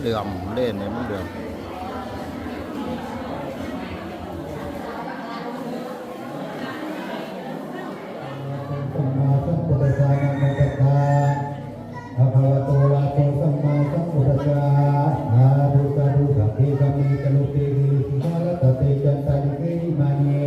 ເຫຼື້ອມ ເລນໃຫ້ມັນເຫຼື້ອມ. ສຳມາສຳພຸດທັດສະ ນະໂມຕັດສະ ພະຄະວະໂຕ ອະລະຫະໂຕ ສຳມາສຳພຸດທັດສະ ສາທຸ ສາທຸ ສັບເພ ກຳເມ ຈາລຸເປ ກິລະສິຂາ ລັດຖະເຕ ຈັນຕາລິເກ ຫິມານິ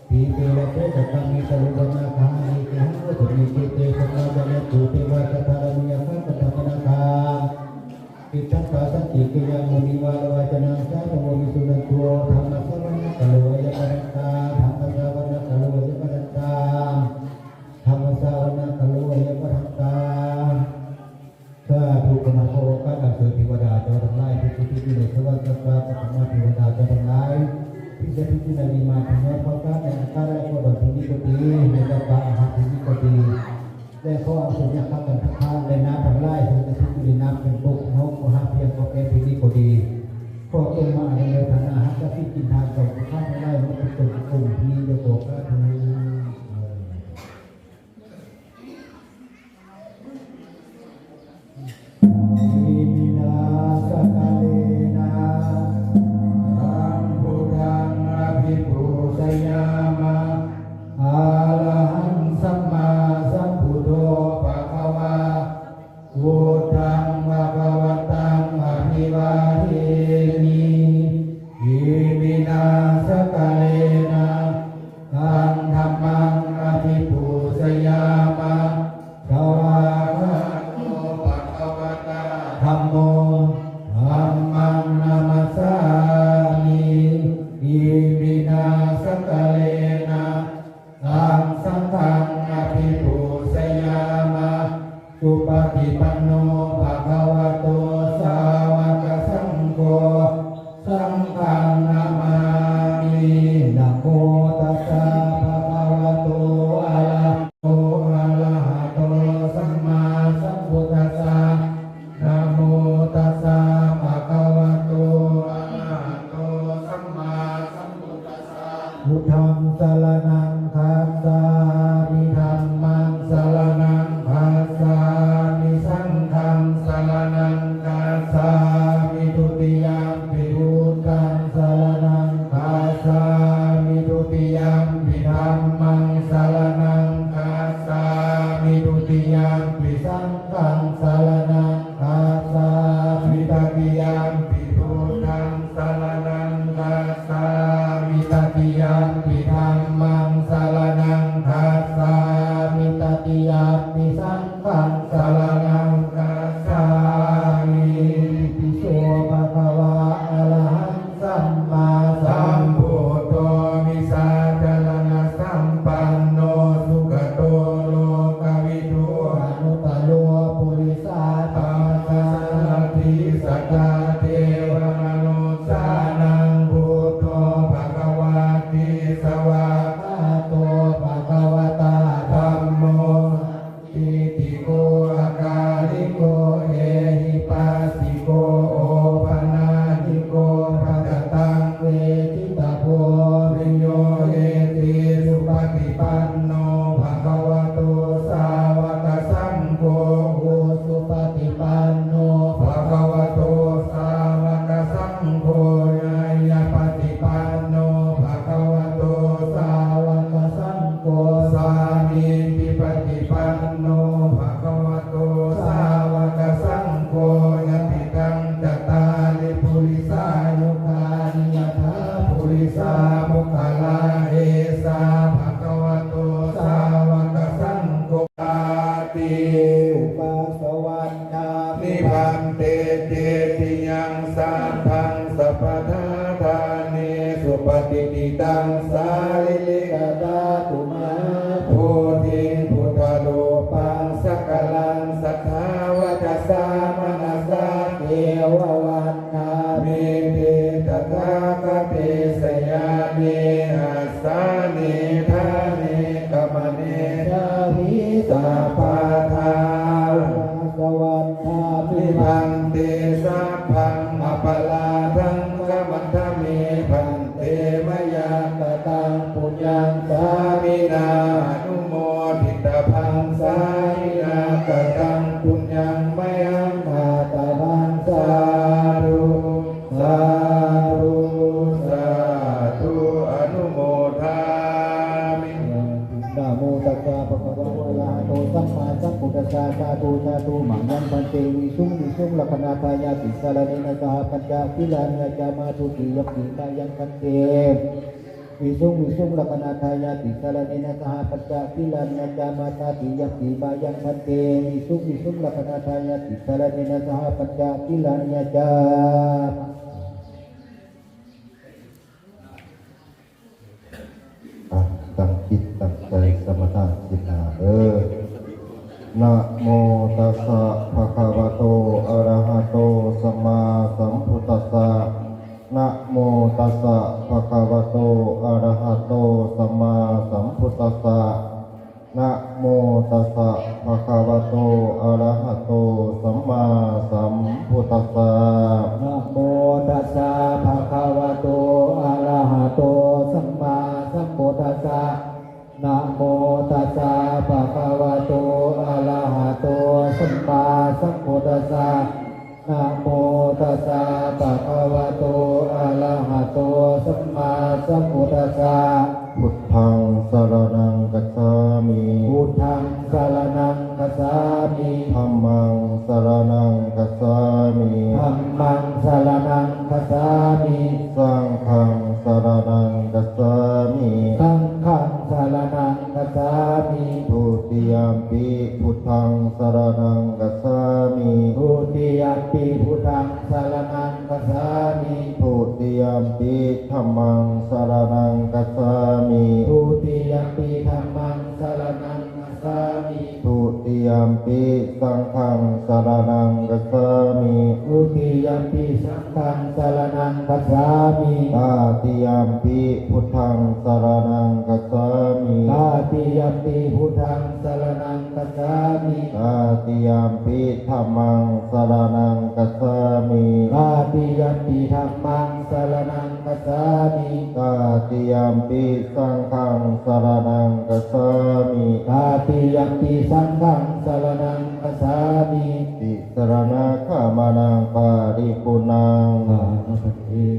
ທີເປ ລະເຊ ສະກາມິ ຕະລຸ ວະນາຄາ ເອເກ ຫັງ ວັດຖຸ ເມ ເກ ເຕ ສະມາ ຈາເລ ປູ ເປ ວາ ສັດຖາ ລະ ເມ ຍະ ຄະ ກັນທະ ມະນາຄາ ຕິດທັດສາ ສັນຕິ ເກ ຍະ ມຸນີ ວາລະ ວາຈະນັງ ສາທຸ ວິສຸນັນໂຕ ທຳມະສະວະນະກາໂລ ອາຍະວະລັນຕາ ທຳມະສະວະນະກາໂລ ອາຍະວະລັນຕາ ທຳມະສະວະນະກາໂລ ອາຍະວະລັນຕາ. ສາທຸ ຂໍອາໂຄກາດອັນເຊີນເທວະດາເຈົ້າທັງຫຼາຍ ທີ່ສະຖິດຢູ່ໃນສະຫວັນຊັ້ນຟ້າ ກັບບັນດາເທວະດາເຈົ້າທັງຫຼາຍ ທີ່ສະຖິດຢູ່ໃນວິມານທີ່ຍອດປາກາດ ໃນອາກາດ ແລະ ກໍດອນທີ່ນີ້ກໍດີ ໃນຈັກກະວານທີ່ນີ້ກໍດີ ແລະ ຂໍອັນເຊີນຍັກຂະກັນທະຄະ ແລະ ນາດທັງຫຼາຍ ທີ່ສະຖິດຢູ່ໃນນ້ຳເປັນບົກ ເຮົາກໍຫາກພຽງກໍແກ່ນທີ່ນີ້ກໍດີ ຂໍຈົ່ງມາອະນຸໂມທະນາຮັກສາສິນກິນທານຂອງພວກຂ້າທັງຫຼາຍ ໝົດທຸກຄົນທຸກອົງທີ່ມີຢູ່ ຂໍສາທຸ. ອິມິນາ ສັກກາເລນະ ທັງພຸດທັງ ອະພິປູຊະຍາມະ ອະລະຫັງ ສຳມາສຳພຸດໂທ ພະຄະວາ ພຸດທັງ ພະຄະວັດຕັງ ອະພິວາເທມິ ອິມິນາ ສັກກາເລນະ ທັງທຳມັງ ອະພິປູຊະຍາມະ ສະວາກະໂຕ ພະຄະວະຕາ ທຳໂມ ທຳມັງ ນະມັດສາມິ ອິມິນາ ສັກກາເລນະ ທັງສັງຄັງ ອະພິປູຊະຍາມະ ສຸປະຕິປັນໂນ ພະຄະວະໂຕ ສາວະກະສັງໂຄ ສັງຄັງ ນະມາມິ ນະໂມຕັດສະ ພະຄະວະໂຕ ອະລະຫະໂຕ ອະລະຫະໂຕ ສຳມາສຳພຸດທັດສະ ນະໂມຕັດສະ ພະຄະວະໂຕ ອະລະຫະໂຕ ສຳມາສຳພຸດທັດສະ ພຸດທັງ ສະລະນັງ ຄັດສາມິ ທຳມັງ ສະລະນັງ ຄັດສາມິ ສັງຄັງ ສະລະນັງ ຄັດສາມິ ທຸຕິຍຳປິ ພຸດທັງ ສະລະນັງ ຄັດສາມິ ທຸຕິຍຳປິ ທຳມັງ ສະລະນັງ ຄັດສາມິ ທຸຕິຍຳປິ ສັງຄັງ ສະລະນັງ ຄັດສາມິ ຕະຕິຍຳປິ ພຸດທັງ ສະລະນັງ ຄັດສາມິ ຕະຕິຍຳປິ ທຳມັງ ສະລະນັງ ຄັດສາມິ ຕະຕິຍຳປິ ສັງຄັງ ສະລະນັງ ຄັດສາມິ ຕິໂສ ພະຄະວາ ອະລະຫັງ ສຳມາສຳພຸດໂທ ວິຊາຈາລະນະສຳປັນໂນ ສຸກະໂຕ ໂລກະວິທູ ອະນຸດຕະໂລ ປຸລິສະທຳມະສາລາຖິ ສັດຖາເທວະມະນຸດສານັງ ພຸດໂທ ພະຄະວາຕິ ສະວາກະໂຕ ພະຄະວະຕາ ທຳໂມ ສັນຕິຕິໂກ ອະກາລິໂກ ເອຫິປັດສິໂກ ໂອປະນາຍິໂກ ປັດຈະຕັງ ເວທິຕະໂພ ວິໂຍ ເອຕິ ສຸປະຕິປັນໂນ ພະຄະວະໂຕ ສາວະກະສັງໂຄ ອຸສຸປະຕິປັນໂນ ພະຄະວະໂຕ ສາວະກະສັງໂຄ ຍາຍາປະຕິປັນໂນ ພະຄະວະໂຕ ສາວະກະສັງໂຄ ສາມີຕິປະຕິປັນໂນ ພະຄະວະໂຕ ສາວະກະສັງໂຄ ຍະຕິຕັງ ຈະຕາລິ ປຸລິສາຍຸຄານິ ຍະຖາ ປຸລິສາ ປຸກຄະລາ ເອສາ ພະຄະວະໂຕ ສາວະກະສັງໂຄ ອາຕິ ອຸປະສະວັດຖາມິ ພັນເຕ ເຕຕິຍັງ ສັບພັງ ສັບພະທາທາເນ ສຸປະຕິທິຕັງ ສາລີລິກະທາຕຸ ມະຫາໂພທິງ ພຸດທະຮູປັງ ສັກກາລັງ ສັດທາ ວາຈາສາ ມະນະສາ ເທວະວັນ ທາມິ ເຕ ຕະຖາຄະເຕ ຊະຍານິ ອາສານິ ຖານີ ກະມະນີ ຊາມິ ສັບພະທາ ສະວັດຖາມິ ພັນເຕ ສັບພັງ ອະປະລາທັງ ຂະມັນທະເມ ພັນເຕ ມະຍັງ ກະຕັງ ປຸນຍັງ ສາມິນາ ອະນຸໂມທິຕະພັງ ສາມິນາ ກະຕັງ ປຸນຍັງ ມະຍັງ ທາຕະພັງ ສາ ตัสสะ ภะคะวะโต อะระหะโต สัมมาสัมพุทธัสสะ สาธุ สาธุ มะยัง ภันเต วิสุง วิสุง รักขะณาทายาติ สะรະเณนะ สะหะ ปัญจ ศีลานิ ยาจามา ทุติยัมปิ มะยัง ภันเต วิสุง วิสุง รักขะณาทายาติ สะระเณนะ สะหะ ปัญจ ศีลานิ ยาจามา ตาติยัมปิ มะยัง ภันเต วิสุง วิสุง รักขะณาทายาติ สะระเณนะ สะหะ ปัญจ ศีลานิ ยาจามา ອ່ະ ຕັ້ງຈິດຕັ້ງໃຈສະມາທານສິນຫ້າເດີ້. ນະໂມຕັດສະ ພະຄະວະໂຕ ອະລະຫະໂຕ ສຳມາສຳພຸດທັດສະ. ນະໂມຕັດສະ ພະຄະວະໂຕ ອະລະຫະໂຕ ສຳມາສຳພຸດທັດສະ. ນະໂມຕັດສະ ພະຄະວະໂຕ ອະລະຫະໂຕ ສຳມາສຳພຸດທັດສະ. ນະໂມຕັດສະ ພະຄະວະໂຕ ອະລະຫະໂຕ ສຳມາສຳພຸດທັດສະ. ນະໂມຕັດສະ ພະຄະວະໂຕ ອະລະຫະໂຕ ສຳມາສຳພຸດທັດສະ. ນະໂມຕັດສະ ພະຄະວະໂຕ ອະລະຫະໂຕ ສຳມາສຳພຸດທັດສະ. ພຸດທັງສະລະນັງກັດສາມິ. ພຸດທັງສະລະນັງກັດສາມິ. ທຳມັງສະລະນັງກັດສາມິ. ທຳມັງສະລະນັງກັດສາມິ. ສັງຄັງສະລະນັງກັດສາມິ. ສັງຄັງສະລະນັງ ກັດສາມິ. ທຸຕິຍຳປິ ພຸດທັງສະລະນັງກັດສາມິ. ທຸຕິຍຳປິ ພຸດທັງສະລະນັງກັດສາມິ. ທຸຕິຍຳປິ ທຳມັງສະລະນັງກັດສາມິ. ທຸຕິຍຳປິ ທຳມັງສະລະນັງກັດສາມິ. ທຸຕິຍຳປິ ສັງຄັງສະລະນັງກັດສາມິ. ທຸຕິຍຳປິ ສັງຄັງສະລະນັງກັດສາມິ. ຕາຕິຍຳປິ ພຸດທັງສະລະນັງກັດສາມິ. ຕາຕິຍຳປິ ພຸດທັງສະລະນັງກັດສາມິ. ຕາຕິຍຳປິ ທຳມັງສະລະນັງກັດສາມິ. ຕາຕິຍຳປິ ທຳມັງສະລະນັງກັດສາມິ. ຕາຕິຍຳປິ ສັງຄັງສະລະນັງກັດສາມິ. ຕາຕິຍຳປິ ສັງຄັງສະລະນັງກັດສາມິ. ຕິສະລະນະຄະມະນັງປະລິປຸນນັງ.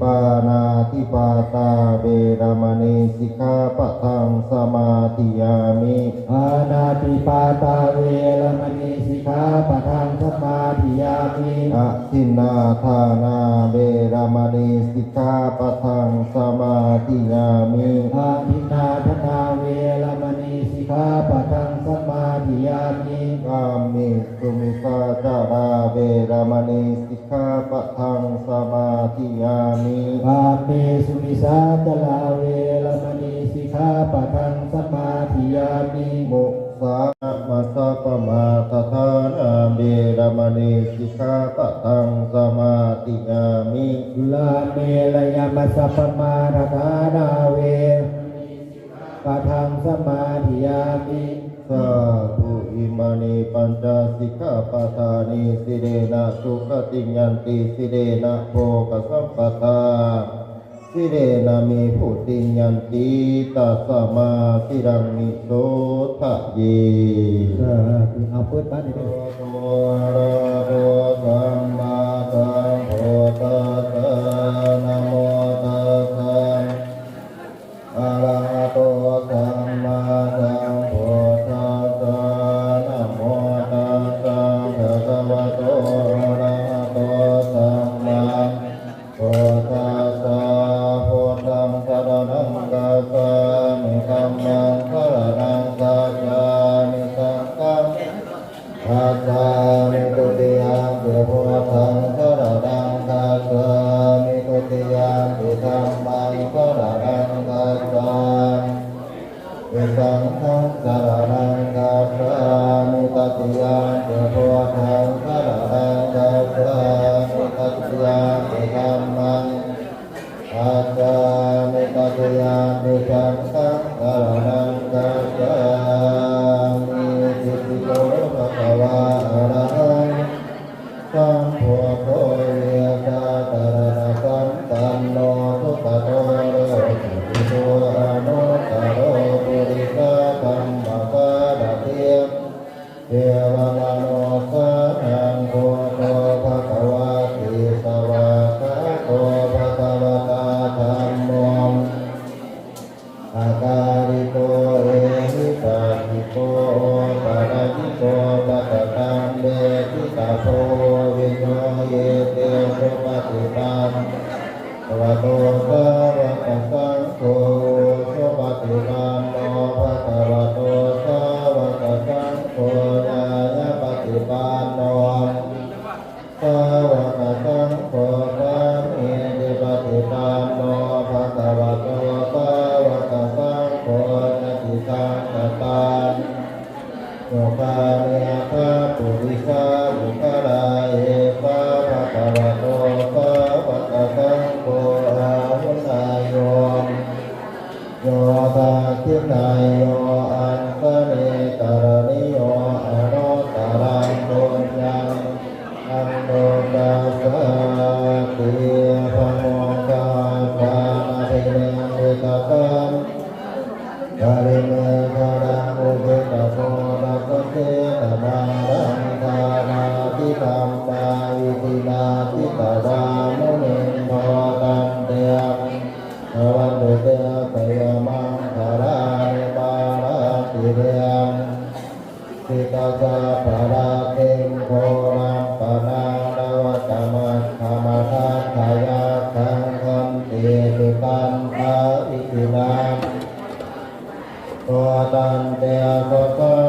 ປານາຕິປາຕາ ເວລະມະນີ ສິກຂາປະທັງ ສະມາທິຍາມິ. ປານາຕິປາຕາ ເວລະມະນີ ສິກຂາປະທັງ ສະມາທິຍາມິ. ອະທິນນາທານາ ເວລະມະນີ ສິກຂາປະທັງ ສະມາທິຍາມິ. ອະທິນນາທານາ ເວລະມະນີ ສິກຂາປະທັງ ສະມາທິຍາມິ. ກາເມ ສຸມິດສາຈາລາ ເວລະມະນີ ສິກຂາປະທັງ ສະມາທິຍາມິ. ກາເມ ສຸມິດສາຈາລາ ເວລະມະນີ ສິກຂາປະທັງ ສະມາທິຍາມິ. ມຸສາວາທາ ຍາມາດຕະຖານາ ເວລະມະນີ ສິກຂາປະທັງ ສະມາທິຍາມິ. ສຸລາເມລະຍະມັດສະປະມາດຕະຖານາ ເວລະມະນີ ສິກຂາປະທັງ ສະມາທິຍາມິ. ສາທຸ ອິມານິ ປັນຈະ ສິກຂາປະທານີ ສີເລນະ ສຸຂະຕິຍັນຕິ ສີເລນະ ໂພກະສຳປະທາ ສີເລນະ ນິບພຸຕິຍັນຕິ ຕັດສະມາ ສີລັງ ນິໂສທະເຍ. ສາທຸ ເອົາເປີດບາດນີ້ເດີ້. ອະລະຫະໂຕ ສຳມາສຳພຸດທັດສະ ນະໂມຕັດສະ ອະລະຫະໂຕ ສຳມາສຳພຸດທັດສະ ນະໂມຕັດສະ ພະຄະວະໂຕ ອະລະຫະໂຕ ສຳມາ ພຸດທັດສະ ພຸດທັງສະລະນັງກັດສາມິ ທຳມັງສະລະນັງກັດສາມິ ສັງຄັງສະລະນັງກັດສາ โอปะนัญญิโก สัจจตัง เวทิตาโพ วิโน เยเต สุปฏิปันโน ภะคะวะโต สาวกสังโฆ อุจุปะฏิปันโน ภะคะวะโต สาวกสังโฆ ญาณะปะฏิปันโน สาวกสังโฆ สามีจิปฏิปันโน ภะคะวะโต สาวกสังโฆ ยะติสังขะตัง โยคาเม ยะถา ปุริสา ปุคคลา เอสา ภะคะวะโต สาวกสังโฆ อาหุเนโย โย ทักขิเนโย อัญชลีกะรณีโย อนุตตรัง ปุญญัง อันโนกัสสะ ติ พะโมคคัสสะ นะ ภิเน มิตะกัม กะริเมฆะรัง อุเทกะโส นะ สะเสนะ มารัง ทานา ภิธัมมา วิธินา จิตตะวา มุนินโท ตันเต ภะวันตุ เต ชะยะมังคะลานิ ปาราติเร สิกะ สัพพะราชิง โค รัตตะนา นวะกะ มัคคะมะ ทักขะ ยักขัง ขันติ สุทันตะ วิธินา โท ตันเต ชะสะ